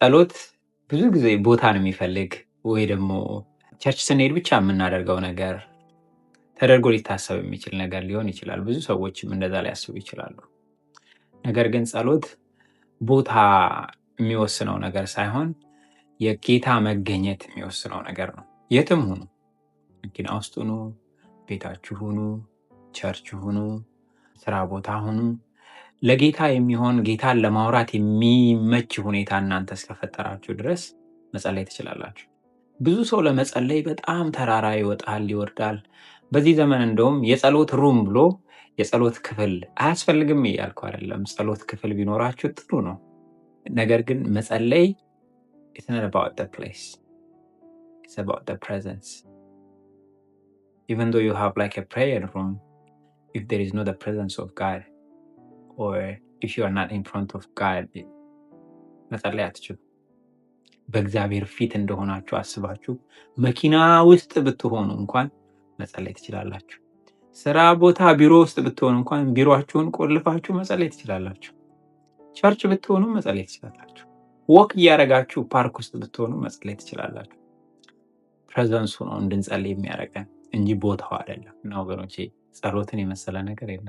ጸሎት ብዙ ጊዜ ቦታን የሚፈልግ ወይ ደግሞ church ስንሄድ ብቻ የምናደርገው ነገር ተደርጎ ሊታሰብ የሚችል ነገር ሊሆን ይችላል። ብዙ ሰዎችም እንደዛ ሊያስቡ ይችላሉ። ነገር ግን ጸሎት ቦታ የሚወስነው ነገር ሳይሆን የጌታ መገኘት የሚወስነው ነገር ነው። የትም ሁኑ፣ መኪና ውስጥ ሁኑ፣ ቤታችሁ ሁኑ፣ church ሁኑ፣ ስራ ቦታ ሁኑ፣ ለጌታ የሚሆን ጌታን ለማውራት የሚመች ሁኔታ እናንተ እስከፈጠራችሁ ድረስ መጸለይ ትችላላችሁ። ብዙ ሰው ለመጸለይ በጣም ተራራ ይወጣል ይወርዳል። በዚህ ዘመን እንደውም የጸሎት room ብሎ የጸሎት ክፍል አያስፈልግም እያልኩ አይደለም። ጸሎት ክፍል ቢኖራችሁ ጥሩ ነው። ነገር ግን መጸለይ it's not about the place, it's about the presence. Even though you have like a prayer room, if there is no the presence of God or if you are not in front of God መጸለይ አትችሉም። በእግዚአብሔር ፊት እንደሆናችሁ አስባችሁ መኪና ውስጥ ብትሆኑ እንኳን መጸለይ ትችላላችሁ። ስራ ቦታ ቢሮ ውስጥ ብትሆኑ እንኳን ቢሮአችሁን ቆልፋችሁ መጸለይ ትችላላችሁ። Church ብትሆኑ መጸለይ ትችላላችሁ። Walk እያደረጋችሁ ፓርክ ውስጥ ብትሆኑ መጸለይ ትችላላችሁ። Presence ኡ ነው እንድንጸልይ የሚያደርገን እንጂ ቦታው አይደለም። እና ወገኖቼ፣ ጸሎትን የመሰለ ነገር የለም።